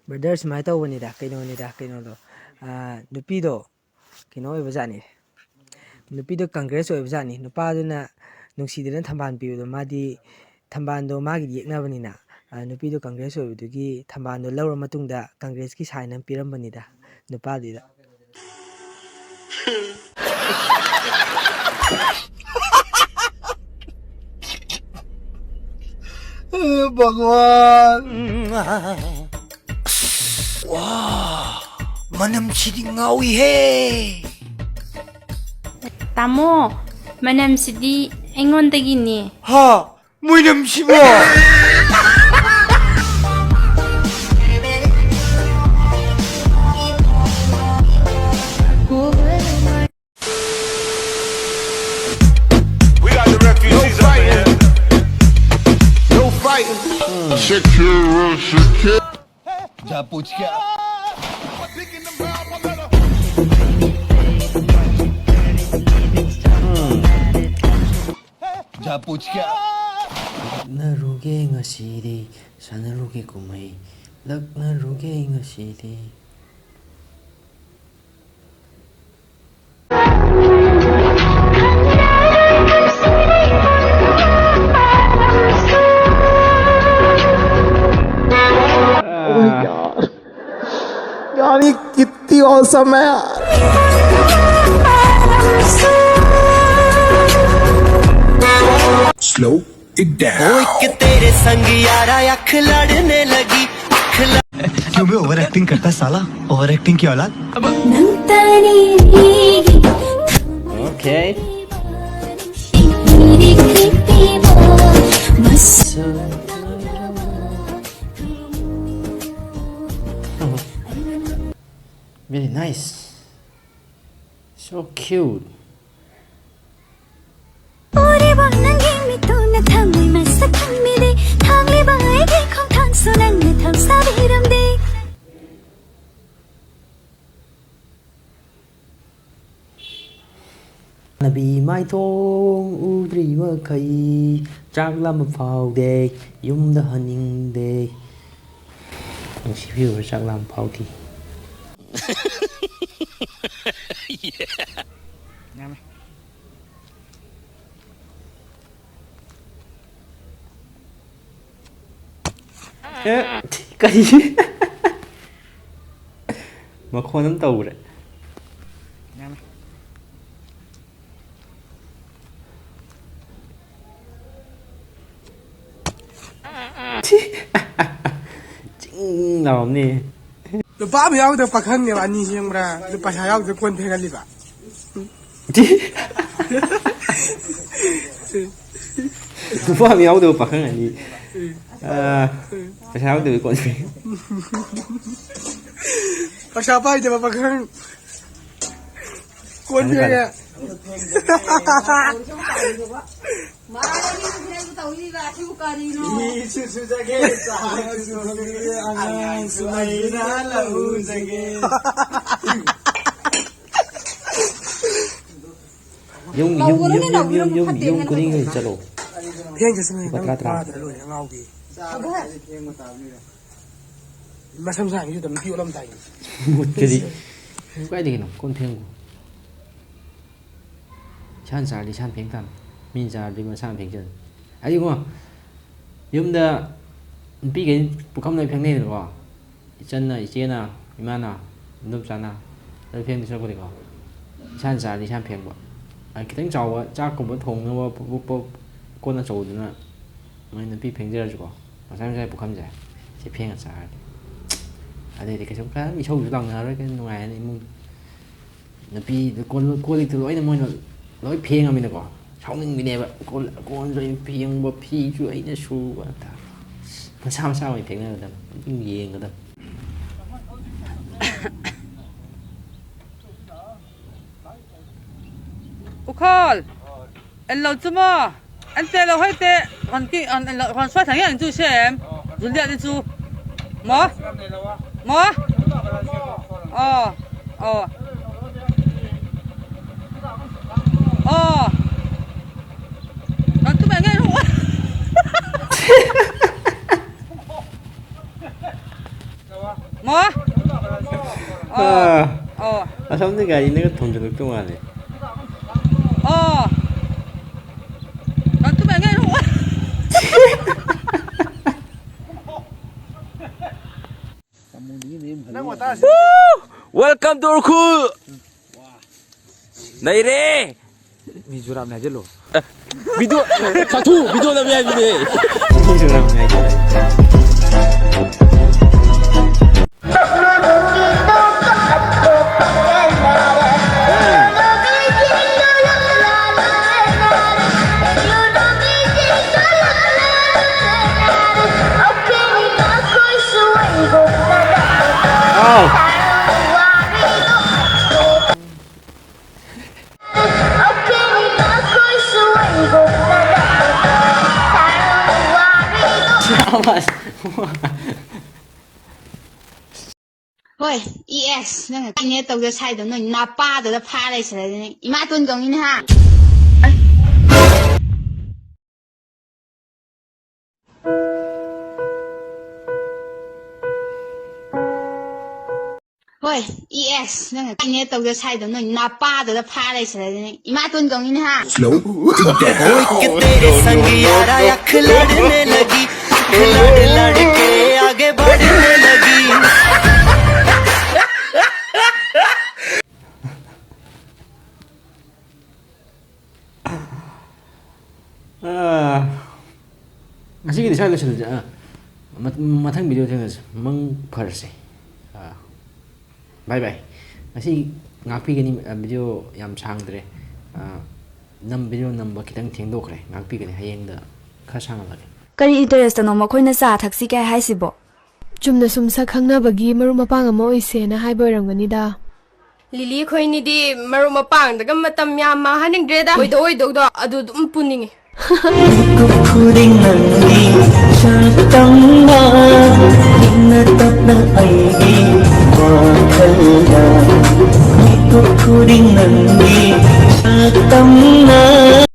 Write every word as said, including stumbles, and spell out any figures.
Brother, ꯁꯨꯃꯥꯏꯅ ꯇꯧꯕꯅꯤꯗ, ꯀꯩꯅꯣꯅꯤꯗ, ꯀꯩꯅꯣꯗꯣ, ꯑꯥ, ꯅꯨꯄꯤꯗꯣ ꯀꯩꯅꯣ ꯑꯣꯏꯕꯖꯥꯠꯅꯤ, ꯅꯨꯄꯤꯗꯣ ꯀꯪꯒ꯭ꯔꯦꯁ ꯑꯣꯏꯕꯖꯥꯠꯅꯤ꯫ ꯅꯨꯄꯥꯗꯨꯅ ꯅꯨꯡꯁꯤꯗꯅ ꯊꯝꯕꯥꯜ ꯄꯤꯕꯗꯣ, ꯃꯥꯗꯤ ꯊꯝꯕꯥꯜꯗꯣ ꯃꯥꯒꯤꯗꯤ ꯌꯦꯛꯅꯕꯅꯤꯅ, ꯑꯥ, ꯅꯨꯄꯤꯗꯣ ꯀꯪꯒ꯭ꯔꯦꯁ ꯑꯣꯏꯕꯗꯨꯒꯤ ꯊꯝꯕꯥꯜꯗꯣ ꯂꯧꯔ ꯃꯇꯨꯡꯗ ꯀꯪꯒ꯭ꯔꯦꯁꯀꯤ ꯁꯥꯏꯟ ꯑꯃ ꯄꯤꯔꯝꯕꯅꯤꯗ ꯅꯨꯄꯥꯗꯨꯗ꯫ ꯚꯒꯋꯥꯟ꯫ ꯋꯥ, ꯃꯅꯝꯁꯤꯗꯤ ꯉꯥꯎꯏꯍꯦ꯫ ꯇꯥꯃꯣ, ꯃꯅꯝꯁꯤꯗꯤ ꯑꯩꯉꯣꯟꯗꯒꯤꯅꯦ꯫ ꯍꯥ? ꯃꯣꯏꯅꯝꯁꯤꯕꯣ? We got the refugees over here. No fighting. Secure, secure. जा पूछ क्या? जा पूछ क्या? ꯂꯥꯛꯅꯔꯨꯒꯦ ꯉꯁꯤꯗꯤ, ꯁꯥꯟꯅꯔꯨꯒꯦ ꯀꯨꯝꯍꯩ, ꯂꯥꯛꯅꯔꯨꯒꯦ ꯉꯁꯤꯗꯤ꯫ यार, ये कितनी औसम है यार। Slow it down. वो एक तेरे संग यारा अख लड़ने लगी, अख लड़ क्यों बे ओवर एक्टिंग करता है साला, ओवर एक्टिंग की औलाद। Okay. Very nice. So cute. ꯎꯔꯤꯕ ꯅꯪꯒꯤ ꯃꯤꯠꯇꯨꯅ ꯊꯝꯃꯣꯏ ꯃꯁꯛ ꯊꯝꯃꯤꯔꯦ꯫ ꯊꯥꯡꯂꯤꯕ ꯑꯩꯒꯤ ꯈꯣꯡꯊꯥꯡꯁꯨ ꯅꯪꯅ ꯊꯝꯁꯥꯕꯤꯔꯝꯗꯦ꯫ ꯅꯕꯤ ꯃꯥꯏꯊꯣꯡ ꯎꯗ꯭ꯔꯤ ꯃꯈꯩ ꯆꯥꯛ ꯂꯥꯝꯕ ꯐꯥꯎꯗꯦ, ꯌꯨꯝꯗ ꯍꯟꯅꯤꯡꯗꯦ꯫ ꯅꯨꯡꯁꯤꯕꯤꯕ ꯆꯥꯛ ꯂꯥꯝ ꯐꯥꯎꯗꯦ꯫ ꯑꯦ, ꯀꯔꯤ? ꯃꯈꯣꯟ ꯑꯃ ꯇꯧꯈ꯭ꯔꯦ꯫ ꯆꯤꯡ ꯂꯥꯎꯔꯝꯅꯤ꯫ ꯂꯨꯄꯥ ꯑꯃ ꯌꯥꯎꯗꯕ ꯄꯥꯈꯪꯅꯦꯕ ꯑꯅꯤꯁꯤ, ꯈꯪꯕ꯭ꯔꯥ? ꯂꯨꯄꯥ ꯄꯩꯁꯥ ꯌꯥꯎꯗꯕ ꯀꯣꯟ ꯐꯦꯡꯍꯜꯂꯤꯕ꯫ ꯂꯨꯄꯥ ꯑꯃ ꯌꯥꯎꯗꯕ ꯄꯥꯈꯪ ꯑꯅꯤ꯫ ꯑꯥ, ꯄꯩꯁꯥ ꯌꯥꯎꯗꯕ ꯀꯣꯟ ꯐꯦꯡ꯫ ꯄꯩꯁꯥ ꯄꯥꯏꯗꯕ ꯄꯥꯈꯪ꯫ ꯀꯣꯟ ꯐꯦꯡꯉꯦ꯫ ꯃꯥꯅꯦ, ꯃꯤꯁꯨ ꯐꯦꯡꯕ ꯇꯧꯔꯤꯕ, ꯑꯁꯤꯕꯨ ꯀꯔꯤꯅꯣ? ꯐꯤꯁꯨ ꯁꯨꯖꯒꯦ, ꯆꯥꯛꯁꯨ ꯊꯣꯡꯖꯒꯦ, ꯑꯉꯥꯡꯁꯨ ꯑꯩꯅ ꯂꯧꯖꯒꯦ꯫ ꯌꯨꯝ, ꯌꯨꯝ, ꯇꯧꯒꯅꯨꯅꯦ, ꯌꯨꯝ, ꯌꯨꯝ, ꯇꯧꯕꯤꯔꯨꯅꯨ, ꯌꯨꯝ, ꯌꯨꯝ, ꯐꯠꯇꯦ ꯌꯨꯝ ꯍꯥꯏꯅ ꯈꯨꯗꯤꯡꯒꯤ ꯇꯧꯕꯤꯔꯨꯅꯨ꯫ ꯆꯠꯂꯣ꯫ ꯐꯦꯡꯗ꯭ꯔꯁꯨꯅꯦ, ꯂꯨꯄꯥ ꯅꯪ ꯇꯔꯥ, ꯇꯔꯥ꯫ ꯋꯥꯗ꯭ꯔ ꯂꯣꯏꯔꯦ, ꯑꯉꯥꯎꯕꯤ꯫ ꯃꯁꯝ ꯁꯥꯡꯉꯤꯁꯤꯗ ꯅꯨꯄꯤ ꯑꯣꯠꯂꯝꯗꯥꯏꯒꯤ꯫ ꯃꯨꯠꯀꯗꯤ꯫ ꯀꯥꯏꯗꯒꯤꯅꯣ? ꯀꯣꯟ ꯐꯦꯡꯉꯨ꯫ ꯏꯁꯥꯅ ꯆꯥꯔꯗꯤ ꯏꯁꯥꯅ ꯐꯦꯡ ꯇꯥꯕꯅꯤ꯫ ꯃꯤꯅ ꯆꯥꯔꯗꯤ ꯃꯁꯥꯅ ꯐꯦꯡꯖꯕꯅꯤ꯫ ꯍꯥꯏꯗꯤꯀꯣ, ꯌꯨꯝꯗ ꯅꯨꯄꯤꯈꯩ ꯄꯨꯈꯝ ꯂꯣꯏ ꯐꯦꯡꯅꯩꯗꯅꯀꯣ꯫ ꯏꯆꯟꯅ, ꯏꯆꯦꯅ, ꯏꯃꯥꯅ, ꯏꯗꯣꯝꯆꯥꯅ ꯂꯣꯏ ꯐꯦꯡꯗꯣꯏ ꯁꯔꯨꯛꯄꯨꯗꯤꯀꯣ, ꯏꯁꯥꯅ ꯆꯥꯔꯗꯤ ꯏꯁꯥꯅ ꯐꯦꯡꯕ꯫ ꯑ, ꯈꯤꯇꯪ ꯆꯥꯎꯕ ꯆꯥꯛꯀꯨꯝꯕ ꯊꯣꯡꯅꯕ ꯄꯨ-, ꯄꯨ-, ꯄꯨ-, ꯀꯣꯟ ꯑꯆꯧꯕꯗꯨꯅ ꯃꯣꯏ ꯅꯨꯄꯤ ꯐꯦꯡꯖꯔꯁꯨꯀꯣ, ꯃꯁꯥ ꯃꯁꯥꯒꯤ ꯄꯨꯈꯝꯁꯦ ꯁꯤ ꯐꯦꯡꯉ ꯆꯥꯔꯗꯤ꯫ ꯑꯗꯩꯗꯤ ꯀꯩꯁꯨꯝ ꯀꯥꯏ ꯏꯁꯧꯁꯨ ꯂꯥꯡꯅꯔꯔꯣꯏ, ꯀꯩꯅꯣ ꯅꯨꯡꯉꯥꯏꯔꯅꯤ ꯏꯃꯨꯡ꯫ ꯅꯨꯄꯤꯗꯨ ꯀꯣꯜ, ꯀꯣꯜ ꯂꯤꯛꯇꯨ ꯂꯣꯏꯅ ꯃꯣꯏꯅ ꯂꯣꯏ ꯐꯦꯡꯉꯃꯤꯅꯀꯣ, ꯁꯥꯎꯅꯤꯡꯕꯤꯅꯦꯕ꯫ ꯀꯣꯜ, ꯀꯣꯟꯁꯨ ꯑꯩꯅ ꯐꯦꯡꯕ, ꯐꯤꯁꯨ ꯑꯩꯅ ꯁꯨꯕ꯫ ꯃꯁꯥ ꯃꯁꯥ ꯑꯣꯏꯅ ꯐꯦꯡꯅꯒꯗꯕꯅꯤ, ꯑꯗꯨꯝ ꯌꯦꯡꯒꯗꯕꯅꯤ꯫ ꯎꯈꯣꯜ! ꯑꯦ, ꯂꯧ ꯆꯨꯝꯃꯣ꯫ ꯑꯟꯇꯦ ꯂꯧ ꯍꯣꯏꯇꯦ꯫ ꯍꯟꯀꯤ, ꯍꯟ, ꯍꯟ ꯁ꯭ꯋꯥꯏ ꯊꯥꯡꯉꯤ ꯍꯟ ꯆꯨꯁꯦ꯫ ꯖꯨꯂꯤꯌꯥꯗꯤ ꯆꯨ꯫ ꯃꯣ? ꯃꯣ? ꯑꯣ꯫ ꯑꯣ꯫ ꯑꯣ꯫ ꯍꯟ ꯇꯨ ꯃꯦꯡꯒꯦ ꯔꯨ꯫ ꯑꯁꯣꯝꯗ ꯒꯥꯔꯤꯅꯒ ꯊꯣꯝꯖꯤꯜꯂꯛꯇꯧ ꯃꯥꯜꯂꯦ꯫ ꯑꯣ꯫ ꯉꯥꯛꯇ ꯉꯥꯏꯔꯣ꯫ ꯅꯪ ꯋꯥꯇꯥꯁꯤ꯫ Welcome to Ukhrul. ꯅꯩꯔꯦ꯫ ꯃꯤꯖꯣꯔꯥꯝꯅꯦ ꯍꯥꯏꯖꯜꯂꯣ꯫ ꯚꯤꯗꯤꯑꯣ ꯁꯥꯊꯨ, ꯚꯤꯗꯤꯑꯣ ꯅꯝꯃꯦ ꯍꯥꯏꯕꯅꯦ꯫ ꯃꯤꯖꯣꯔꯥꯝꯅꯦ ꯍꯥꯏꯖꯜꯂꯣ꯫ ꯑꯥꯎ꯫ ꯍꯣꯏ, ꯏ ꯑꯦꯁ, ꯅꯪꯅ ꯀꯩꯅꯦ ꯇꯧꯗ ꯁꯥꯏꯗꯣ, ꯅꯣꯏ ꯅꯄꯥꯗꯨꯗ ꯐꯥ ꯂꯩꯁꯤꯜꯂꯗꯤ ꯅꯪ ꯏꯃꯥꯇꯣꯟ ꯀꯧꯅꯤꯅꯦ, ꯍꯥ? ꯍꯣꯏ, ꯏ ꯑꯦꯁ, ꯅꯪꯅ ꯀꯩꯅꯦ ꯇꯧꯗ ꯁꯥꯏꯗꯣ, ꯅꯣꯏ ꯅꯄꯥꯗꯨꯗ ꯐꯥ ꯂꯩꯁꯤꯜꯂꯗꯤ ꯅꯪ ꯏꯃꯥꯇꯣꯟ ꯀꯧꯅꯤꯅꯦ, ꯍꯥ? कोई के तेरे संग यारा अख लड़ने लगी, अख लड़ लड़ के आगे बढ़ने लगी। ꯑꯥ, ꯉꯁꯤꯒꯤꯗꯤ ꯁ꯭ꯋꯥꯏꯗ ꯂꯣꯏꯁꯤꯜꯂꯁꯦ꯫ ꯑꯥ, ꯃ-, ꯃꯊꯪ ꯚꯤꯗꯤꯑꯣ ꯊꯦꯡꯅꯁꯦ꯫ ꯃꯪ ꯐꯔꯁꯦ꯫ ꯑꯥ, ꯕꯥꯏ ꯕꯥꯏ꯫ ꯉꯁꯤ ꯉꯥꯛꯄꯤꯒꯅꯤ, ꯑ, ꯚꯤꯗꯤꯑꯣ ꯌꯥꯝ ꯁꯥꯡꯗ꯭ꯔꯦ꯫ ꯑ, ꯅꯝ-, ꯚꯤꯗꯤꯑꯣ ꯅꯝꯕ ꯈꯤꯇꯪ ꯊꯦꯡꯗꯣꯛꯈ꯭ꯔꯦ꯫ ꯉꯥꯛꯄꯤꯒꯅꯤ꯫ ꯍꯌꯦꯡꯗ ꯈꯔ ꯁꯥꯡꯍꯜꯂꯒꯦ꯫ ꯀꯔꯤ ꯏꯟꯇꯔꯦꯁꯇꯅꯣ ꯃꯈꯣꯏꯅ ꯆꯥ ꯊꯛꯁꯤ ꯀꯥꯏ ꯍꯥꯏꯁꯤꯕꯣ? ꯆꯨꯝꯅ ꯁꯨꯝ ꯁꯛ ꯈꯪꯅꯕꯒꯤ ꯃꯔꯨꯞ ꯃꯄꯥꯡ ꯑꯃ ꯑꯣꯏꯁꯦꯅ ꯍꯥꯏꯕ ꯑꯣꯏꯔꯝꯒꯅꯤꯗ꯫ ꯂꯤꯂꯤ, ꯑꯩꯈꯣꯏꯅꯤꯗꯤ ꯃꯔꯨꯞ ꯃꯄꯥꯡꯗꯒ ꯃꯇꯝ ꯌꯥꯝ ꯃꯥꯡꯍꯟꯅꯤꯡꯗ꯭ꯔꯦꯗ꯫ ꯑꯣꯏꯗꯧ ꯑꯣꯏꯗꯧꯗꯣ ꯑꯗꯨ ꯑꯗꯨꯝ ꯄꯨꯅꯤꯡꯉꯤ꯫ ꯃꯤꯀꯨꯞ ꯈꯨꯗꯤꯡ ꯅꯪꯒꯤ ꯁꯛꯇꯝꯅ, ꯏꯪꯅ ꯇꯞꯅ ꯑꯩꯒꯤ ꯋꯥꯈꯜꯗ꯫ ꯃꯤꯀꯨꯞ ꯈꯨꯗꯤꯡ ꯅꯪꯒꯤ ꯁꯛꯇꯝꯅ꯫